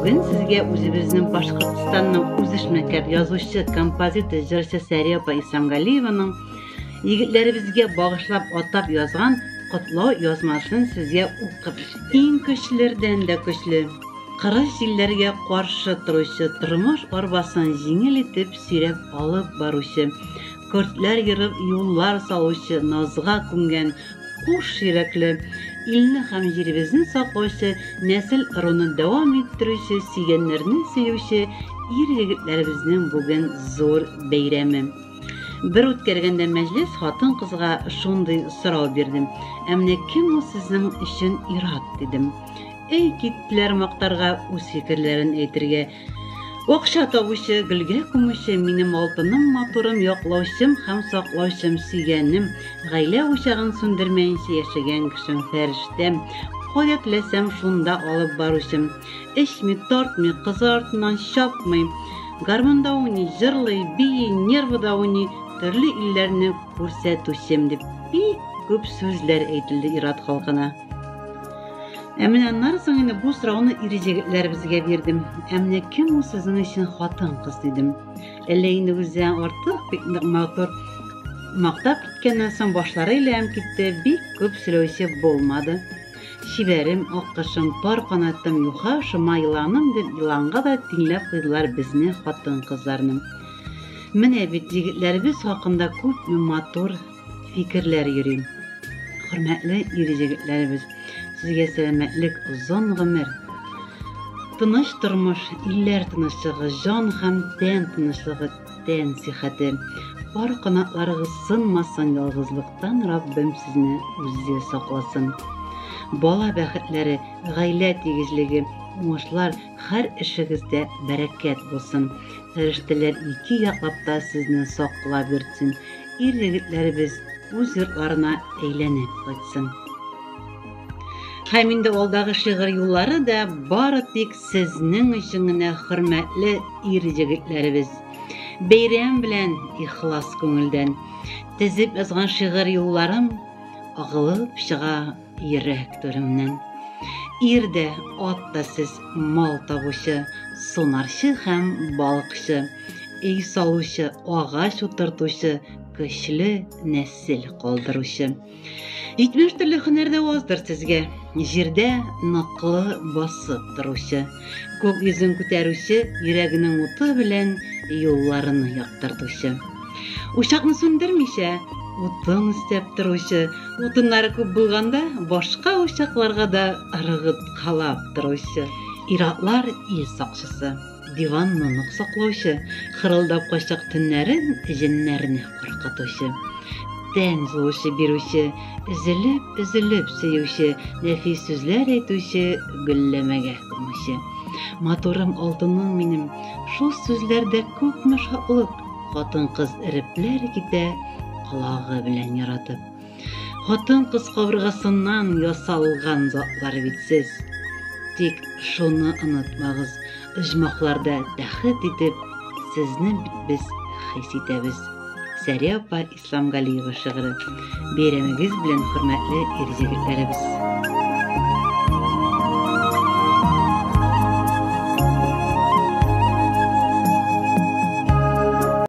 Бүген сезгә үзебезнең Башкортстанның үзешмәкәр язучы, композитор, җырчы Сәрия апа Исламгалиеваның егетләребезгә багышлап атап язган котлау язмасын сезгә укып иң көчлеләрдән дә көчле, кырыс җилләргә каршы торучы, тормыш арбасын җиңел итеп сөйрәп алып баручы, көртләр ерып юллар салучы, назга күмгән куш йөрәкле, илне һәм җиребезне саклаучы, нәсел-ыруны дәвам иттерүче, сөйгәннәрне сөюче ир-егетләребезнең бүген зур бәйрәме. Бер үткәргәндә мәҗлес хатын-кызга шундый сорау бирдем. Ә менә кем ул сезнең өчен ир-ат? дидем. Әй, киттеләр мактарга, үз фикерләрен әйтергә. Акча табучы, гөлгә күмүче, минем алтыным, матурым, яклаучым һәм саклаучым, сөйгәнем, гаилә учагын сүндермәенчә яшәгән кешем, фәрештәм, кая теләсәм, шунда алып баручым. Эчми, тартмый, кызы артыннан чапмый, гармунда уйный, җырлый, бии, нервыда уйный, төрле илләрне күрсәтүчем, дип бик күп сүзләр әйтелде ир-ат халкына. Ә менә аннары соң инде бу сорауны ир-җегетләребезгә бирдем. Ә менә кем ул сезнең өчен хатын-кыз дидем. Әллә инде үзе артык бик нык матур мактап киткәннән соң башлары әйләнеп китте, бик күп сөйләүче булмады. Чибәрем, аккошым, пар канатым, юха, шома еланым дип еланга да тиңләп куйдылар безне хатын-кызларны. Менә бит егетләребез хакында күпме матур фикерләр йөри. Хөрмәтле ир-җегетләребез, сезгә сәламәтлек, озын гомер, тыныч тормыш, илләр тынычлыгы, җан һәм тән тынычлыгы, тән сихәте. Пар канатларыгыз сынмасын, ялгызлыктан Раббым сезне үзе сакласын. Бала бәхетләре, гаилә тигезлеге, уңышлар, һәр эшегездә бәрәкәт булсын. Фәрештәләр ике яклап та сезне саклап йөртсен. Ир-егетләребез үз йортларына әйләнеп кайтсын. Һәм инде алдагы шигырь юллары да бары тик сезнең өчен генә, хөрмәтле ир-егетләребез. Бәйрәм белән ихлас күңелдән тезеп язган шигырь юлларым агылып чыга йөрәк түремнән. Ир дә, ат та сез, мал табучы, сунарчы һәм балыкчы, өй салучы, агач утыртучы, көчле нәсел калдыручы. 70 төрле һөнәр дә аздыр сезгә, җирдә ныклы басып торучы, күк йөзен күтәрүче, йөрәгенең уты белән юлларны яктыртучы. Учакны сүндермичә, утын өстәп торучы, Утыннары күп булганда, башка учакларга да ыргыткалап торучы. Ир-атлар ил сакчысы, диванны нык саклаучы, хырылдап кайчак төннәрен җеннәрне куркытучы. Тән җылысы бирүче, өзелеп-өзелеп сөюче, нәфис сүзләр әйтүче, гөлләмәгә күмүче. Матурым, алтыным минем, шул сүзләрдә күпме шатлык, хатын-кыз эрепләр китә, колагы белән яратып. Хатын-кыз кабыргасыннан ясалган затлар бит сез. Тик шуны онытмагыз, оҗмахларда тәхет итеп, сезне бит без хис итәбез. Сәрия апа Исламгалиева шигыре. Бәйрәмегез белән, хөрмәтле ир-җегетләребез!